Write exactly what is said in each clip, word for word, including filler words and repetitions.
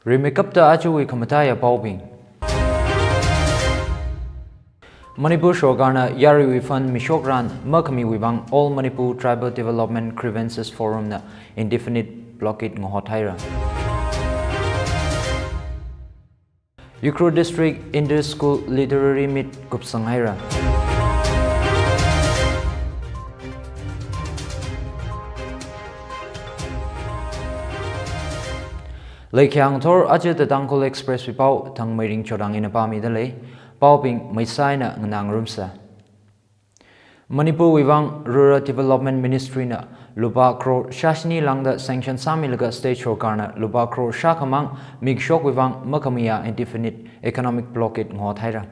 Rimeikapta ajawui khamataiya paobing. Manipur sorkarna yaruiwui fund mishokran makhamiwui vang All Manipur Tribal Development Grievances Forum na indefinite blockade ngahot haira. Ukhrul District Inter-School Literary Meet kupsang haira. Leikhiang thor aja The Tangkhul Express wui pao Thangmeiring Chodang ina pāmida lei. Paobing maisai eina nganāngarumsa. Manipur wui vang Rural Development Ministry na lupā crore shāshini lāngda sanction sāmilaga state sorkarna lupā crore shākhamang mikashokwui vang makhamiya indefinite economic blockade ngahot haira.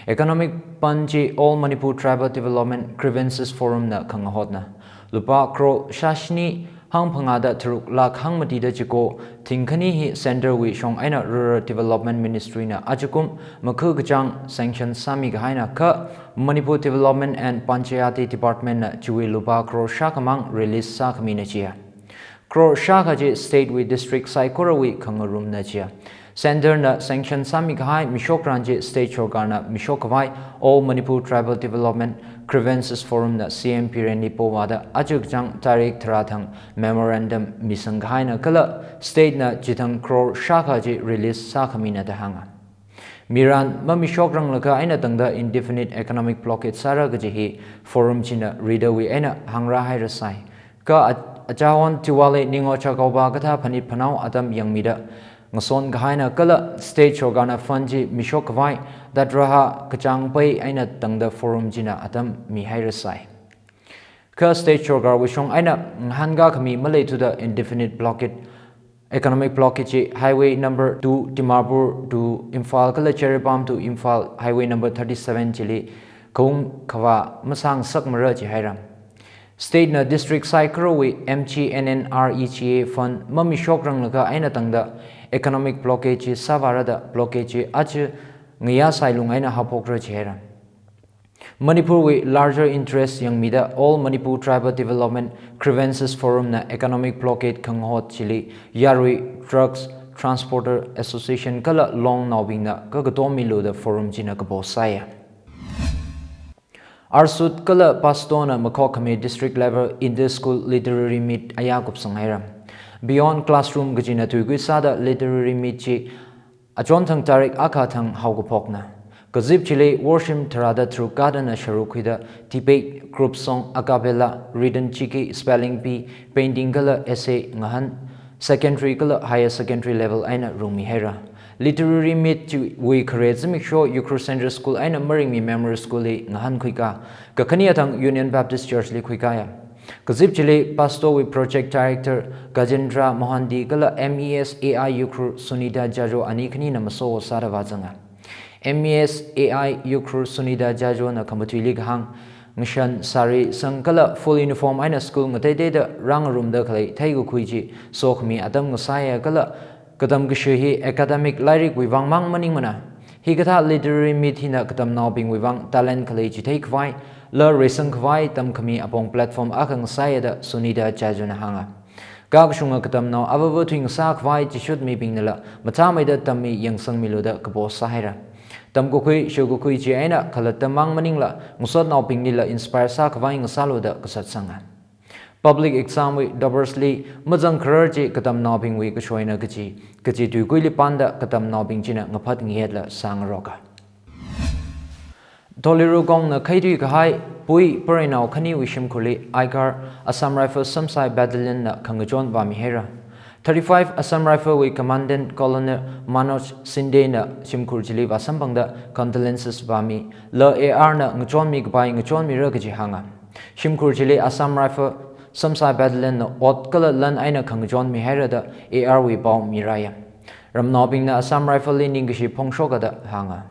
Economic bandh chi All Manipur Tribal Development Grievances Forum na khangahotna. Lupā crore shāshini hangphangāda tharuk lakh hangmatida chiko thingkhani hi centre wui shong eina Rural Development Ministry na ajakum makhu kachāng sanction sāmikahaina kha Manipur Development and Panchayati Department na chiwui lupā crore shākhamang release sākhamina chiya. Crore shākha chi state wui district saikorawui khangarumna chiya. Centre na sanction sāmikahai mishokran chi state sorkarna mishokkhavai All Manipur Tribal Development Grievances Forum na C M Biren li povāda aja kachāng tarik tharā thang memorandum misangkahaina kala state na chithang crore shākha chi release sākhamina da hānga. Miran mamishokranglakha eina tangda indefinite economic blockade sāra kaji hi forum china ridawui eina hāngra hairasai. Kha a-, achāhon Diwali ningo chakaupa kathā phanit phanao atam yangmida ngason kahaina kala state sorkarna fund chi mishokkhavai datraha kachāng pai eina tangda forum china atam mihairasai. Kha state sorkarwui shong eina ngahānkā khami maleithuda indefinite blockade, economic blockade chi highway number two Dimapur to Imphal kala Jiribam to Imphal highway number thirty-seven chili khaung khavā masāngasakmara jihaira. State na district saikorawui M G N N R E G A fund mamishokranglakha eina tangda economic blockade chi sāvāra da blockade chi aja ngayā sailung eina haophokra jihaira. Manipur wui larger interest yangmida All Manipur Tribal Development Grievances Forum na economic blockade khangahot chili yarui Trucks Transporter Association kala longnaobingna kakatom milu da forum china kapo sāya. Arsut kala PASTO na makhok khami district level inter-school literary meet aya kupsang haira. Beyond classroom kajina tuikui sāda literary meet chi achon thang tarik akha thang haokaphokna. Kazip chili worshim tharāda tharuk kadana sharuk khuida debate, group song, a cappella, written chiki, spelling bee, painting kala essay ngahān, secondary kala higher secondary level eina rungmi haira. Literary meet chiwui khare zimiksho Ukhrul Central School eina Maringmi Memorial School li ngahānkhuika, kakhane athang Union Baptist Church li khuikaya. Kazip chili PASTO wui Project Director Gajendra Mohanty kala M E S A I Ukhrul Sunita Jajo ani khanina maso sāda vāzanga. M E S A I Ukhrul Sunita Jajo na khamatuili kahāng, ngashan sari sang kala full uniform eina school ngateiteida rāngarumda khalei theikakhui chi sokhami atam ngasāya kala katam kashi hi academic lairikwui vang mang maningmana. Hikathā literary meet hina katamnaobingwui vang talent khalei chitheikhavai, la reisangkhavai tamkhami apong platform akha ngasāya da Sunita Jajo na hānga. Kakashunga katamnao avava thuingasakhavai chishut mibingnala mathāmeida tammi yangsangmilu da kapo sāhaira. Tamkakhui, shokakhui chi eina khalatta mang maningla ngasotnaobinglila inspire sākhavai ngasālu da kasatsanga. Public exam wui toppers li mazangkharar chi katamnaobingwui kashoina kaji, kaji tuikuili panda katamnaobing china ngaphat ngayetla sāngaroka. Toliru kongna khaitui kahai pui pareinao khaniwui shimkhurli Aikar Assam Rifle Samsai Battalion na khangachon vāmi haira. Thirty-five Assam Rifle wui Commandant Colonel Manoj Shinde na shimkhur chili vāsamphangda condolences vāmi, la A R na ngachonmi kapai ngachonmira kaji hānga. Shimkhur chili Assam Rifle Samsai Battalion na ot kala lan eina khangachonmi haira da A R wui pao miraya. Ramnaobingna Assam Rifle li ningkashi phongshoka da hānga.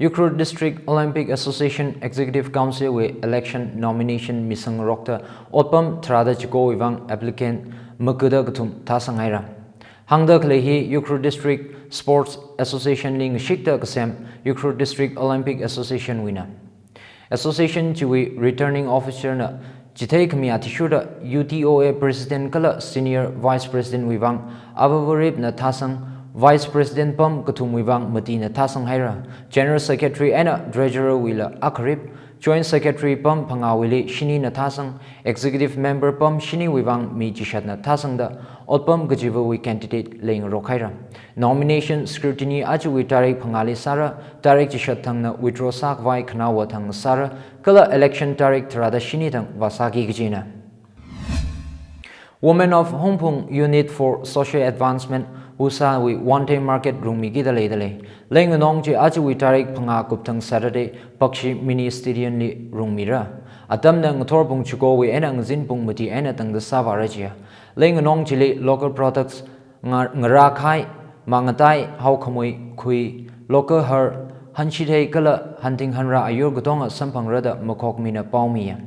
Ukhrul District Olympic Association Executive Council wui election nomination misangrokta otpam tharāda chikowui vang applicant makuda kathum thāsang haira. Hāngda khalei hi Ukhrul District Sports Association li ngashikta kasem Ukhrul District Olympic Association wuina. Association chiwui returning officer na Chithei khami athishurda U T O A President kala Senior Vice President wui vang Avavaripna thāsang, Vice President pam kathumwui vang Matina thāsang haira. General Secretary eina Treasurer wuila akharip, Joint Secretary pam phangāwuili shinina thāsang, Executive Member pam shiniwui vang mi chishatna thāsangda otpam kachivawui candidate leingarok haira. Nomination scrutiny ajawui tarik phangāli sāra, tarik chishat thangna withdraw sākhavai khanaowa thang sāra, kala election tarik tharāda shini thang vāsāki kajina. Women of Hungpung Unit for Social Advancement, WUSA wui one day market rungmikida leidalei. Leinganong chi ajawui tarik phangā kupthang Saturday, Bakshi Mini Stadium li rungmira. Atamna ngathor pung chikowui eina ngazin pung mati eina tangda sāvāra jiya. Leinganong chili local products nga-, ngarā khai, mangatai, haokhamui, khui, local har, hanshithei kala hanting hanra ayur katonga samphangrada makhokmina paomiya.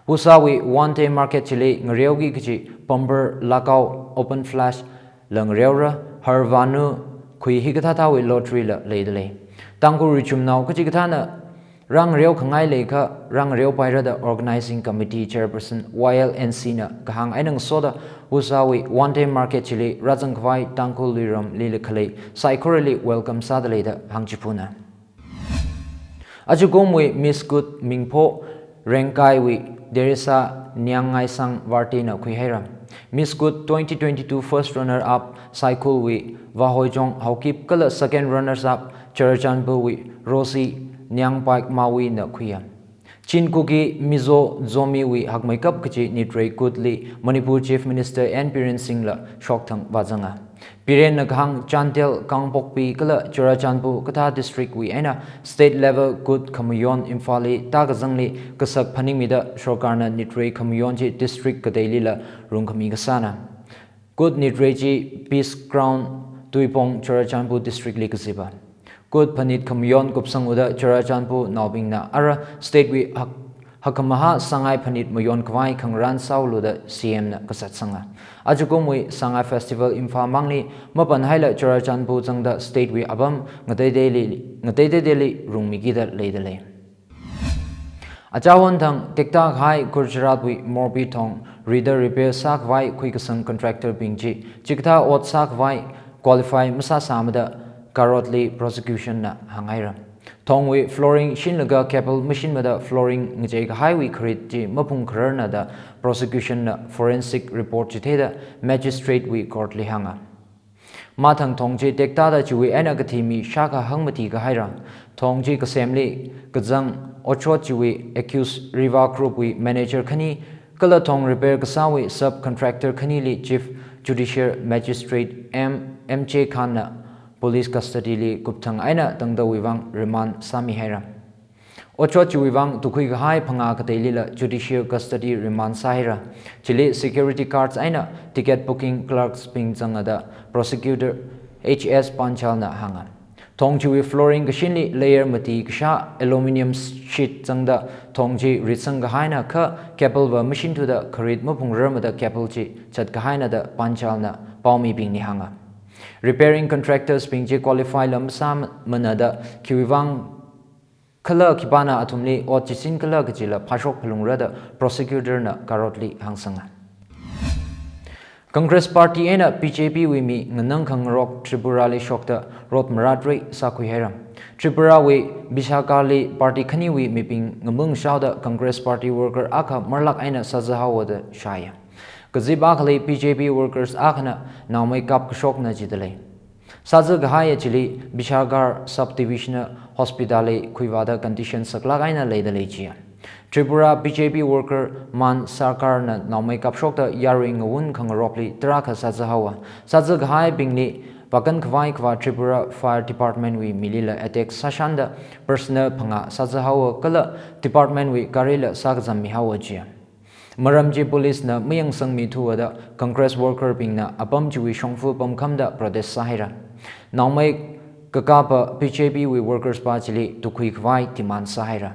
WUSA wui one day market chili ngareoki kaji bumper, lakao, open flash la ngareora, har vānu, khui hikathāthāwui lottery la leidalei. Tangkhul richumnao kachikathāna rāngareo khangai leikha rāngareo pairada Organizing Committee Chairperson Y L N C na kahāng eina ngasoda WUSA wui one day market chili rāzangkhavai Tangkhul luiramli khalei saikorali welcome sādalei da hāngchiphuna. Ajakumwui Miss Good mingpho Rengkaiwui Teresa Niangngaisang Vartena khuihaira. Miss Good twenty twenty-two first runner up Saikulwui Vahoijong Haokip kala second runners up Churachandpurwui Rosie Niangpaikmawuina khuiya. Chin Kuki Mizo Zomiwui hakmeikap kaji nitrei Good li Manipur Chief Minister N Biren Singh la shokthang vāzanga. Birenna kahāng Chandel, Kangpokpi kala Churachandpur kathā district wui eina state level Good khamayon Imphalli tākazangli kasak phaningmida sorkarna nitrei khamayon chi district kateilila rungkhami kasāna. Good nitrei chi Peace Ground, Tuipong, Churachandpur district li kazipa. Good phanit khamayon kupsang uda Churachandpur naobingna ara state wui hak-, hakkhamahā sangai phanit mayonkhavai khangarān sāulu da C M na kazatsanga. Ajakumwui Sangai Festival Imphal mangli mapanhaila Churachandpur zangda state wui apam ngateiteili, ngateiteili rungmikida leidalei. Achahon thang tekta kahai Gujarat wui Morbi thong rida repair sākhavai khuikasang contractor bing chi chikathā ot sākhavai qualify masāsāmada Karotli prosecution na hānghaira. Thongwui flooring shinlaga cable mashinmada flooring ngachei kahaiwui kharit chi maphungkhararna da prosecution na forensic report chitheida magistrate wui court li hānga. Mathang thong chi tektada chiwui eina kathi mi shākha hangmati kahaira. Thong chi kasemli kazang otshot chiwui accused Riva Group wui manager khani, kala thong repair kasāwui subcontractor khanili Chief Judicial Magistrate M, M J Khan na police custody li kupthang eina tangdawui vang remand sāmihaira. Otshot chiwui vang tukhui kahai phangā kateilila judicial custody remand sāhaira. Chili security guards eina ticket booking clerks bing zangada prosecutor H S Panchal na hānga. Thong chiwui flooring kashinli layer mati kashā aluminium sheet zangda thong chi ritsang kahaina kha cable va mashinthuda kharit maphungrarmada cable chi chat kahaina da Panchal na paomibingli hānga. Repairing contractors bing chi qualify la masāmana da khiwui vang khala khipāna athumli ot chisin khala kajila phāshok phalungra da prosecutor na Karotli hāngsanga. Congress Party eina B J P wui mi nganang khangarok Tripura li shokta rot marat rei sākhuihaira. Tripura wui Bishagarh li party khaniwui mibing ngamung shaoda Congress Party worker akha marlak eina sāzahaowa da shāya. Kazip akhali B J P workers akhana naomei kap kashokna jidalei. Sāza kahaiya chili Bishagarh Sub-Divisional Hospital li khuivāda condition saklak eina leidalei jiya. Tripura B J P worker Man Sarkar na naomei kapshokta yarui ngawun khangarokli tarākha sāzahaowa. Sāza kahaibingli vākan khavai khavā Tripura Fire Department wui milila attack sāshanda personnel phangā sāzahaowa kala department wui garila sākazammihaowa jiya. Maram chi police na mayangsangmithuwa da Congress worker bingna apam chiwui shongfa pamkhamda protest sāhaira. Naomei kakapa B J P wui workers pa chili tukhui khavai demand sāhaira.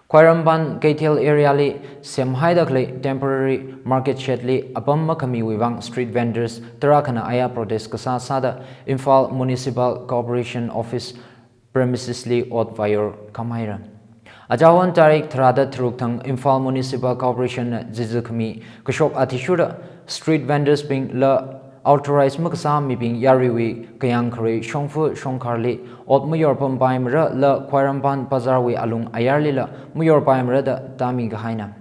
Khwairamband Keithel area li semhaida khalei temporary market shed li apam makhamiwui vang street vendors tarākhana aya protest kasā sāda Imphal Municipal Corporation Office premises li ot vāyor khamhaira. Ajawon tarik tharāda tharuk thang Imphal Municipal Corporation na zizi khami kashok athishurda street vendors bing la authorized makasā mibing yaruiwui kayāng kharei shongfa shongkharli ot mayorpampaimara la Khwairamband Bazar wui alung ayarlila mayorpaimara da tāmi kahaina.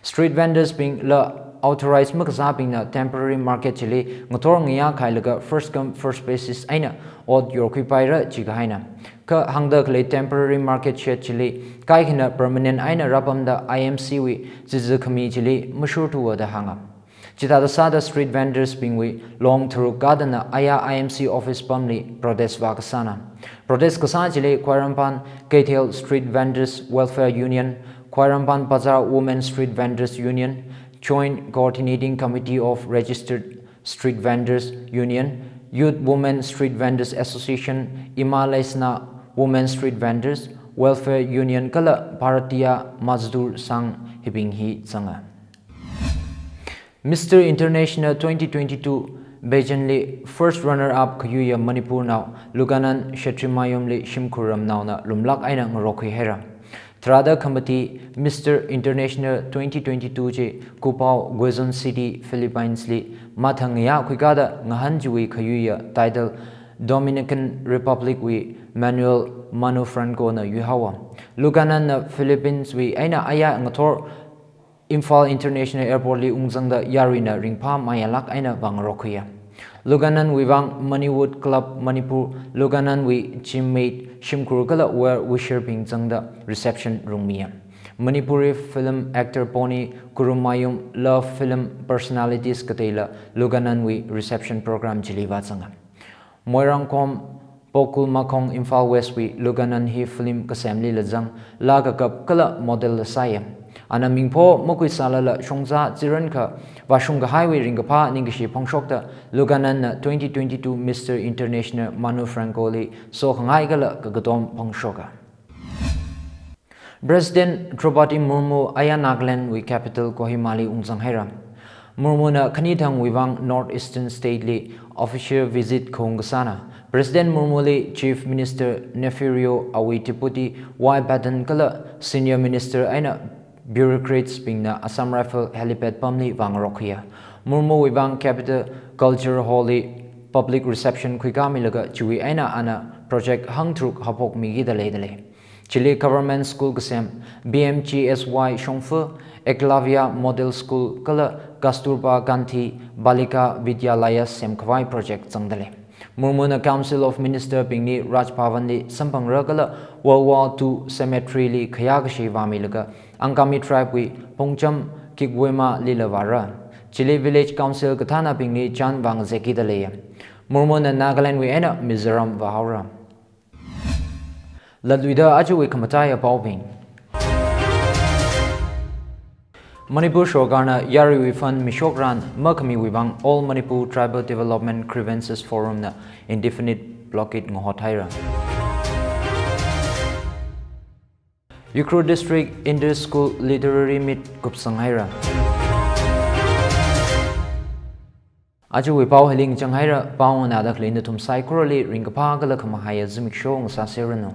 Street vendors bing la authorized makasābingna temporary market chili ngathor ngayā khailaga first come first basis eina ot yorkhuipaira chi kahaina. Kha hāngda khalei temporary market shed chili kaikhana permanent eina rāpamda I M C wui zizi khami chili mashurthuwa da hānga. Chithāda sāda street vendors bingwui long tharuk kadana aya I M C office pamli protest vākasāna. Protest kasā chili Khwairamband Keithel Street Vendors Welfare Union, Khwairamband Bazar Women Street Vendors Union, Joint Coordinating Committee of Registered Street Vendors Union, Youth Women Street Vendors Association, Ima Leishna Women Street Vendors Welfare Union kala Bharatiya Mazdoor Sangh hibing hi zanga. Mister International twenty twenty-two pageant li first runner up khayuiya Manipur nao Luganand Shettimayumli shimkhur ramnaona lumlak eina ngarokkhui haira. Tharāda khamati Mister International twenty twenty-two chi Kupao Quezon City, Philippines li mathang ngayā khuikada ngahān chiwui khayuiya title Dominican Republic wui Manuel Manu Franco na yuihaowa. Luganand na Philippines wui eina aya ngathor Imphal International Airport li ungzangda yaruina ringphā mayālak eina vāngarokkhuiya. Luganand wui vang Mannywood Club Manipur, Luganand wui gym mate, shimkhur kala well wisher bing zangda reception rungmiya. Manipuri film actor Pony Kurumayum, love film personalities kateila Luganand wui reception program chili vāzanga. Moirangkom, Pokhul Makhong, Imphal West wui Luganand hi film kasemlila zang, laa kakap kala model la sāya. Ana mingpho makhuisālala shongza chirankha vāshung kahaiwui ringkaphā ningkashi phongshokta Luganand na twenty twenty-two Mister International Manu Franco li sokhangai kala kakatom phongshoka. President Droupadi Murmu aya Nagaland wui capital Kohima li ungzang haira. Murmu na khanithang wui vang North Eastern state li official visit khaung kasāna. President Murmu li Chief Minister Neiphiu Rio, awui deputy Y Patton kala senior minister eina bureaucrats bingna Assam Rifle helipad pamli vāngarokkhuiya. Murmu wui vang capital culture hall li public reception khuikāmilaga chiwui eina ana project hangtharuk haophokmiki da leidalei. Chili government school kasem, P M G S Y shongfa, Eklavya Model School kala Kasturba Gandhi Balika Vidyalaya semkhavai project zangdalei. Murmu na Council of Minister bingli Raj Bhavan li samphangra kala World War Two Cemetery li khayākashi vāmilaga Angami tribe wui Pongcham Kikwema lila vāra. Chili village council kathānabingli chān vāngazekki da leiya. Murmu na Nagaland wui eina Mizoram vāhaora. Latluida ajawui khamataiya paobing. Manipur sorkarna yaruiwui fund mishokran makhamiwui vang All Manipur Tribal Development Grievances Forum na indefinite blockade ngahot haira. Ukhrul District Inter-School Literary Meet kupsang haira. Ajawui pao hili ngachang haira, pao nganāda khalei nathum saikorali ringkaphā kala khamahaiya zimiksho ngasāseranu.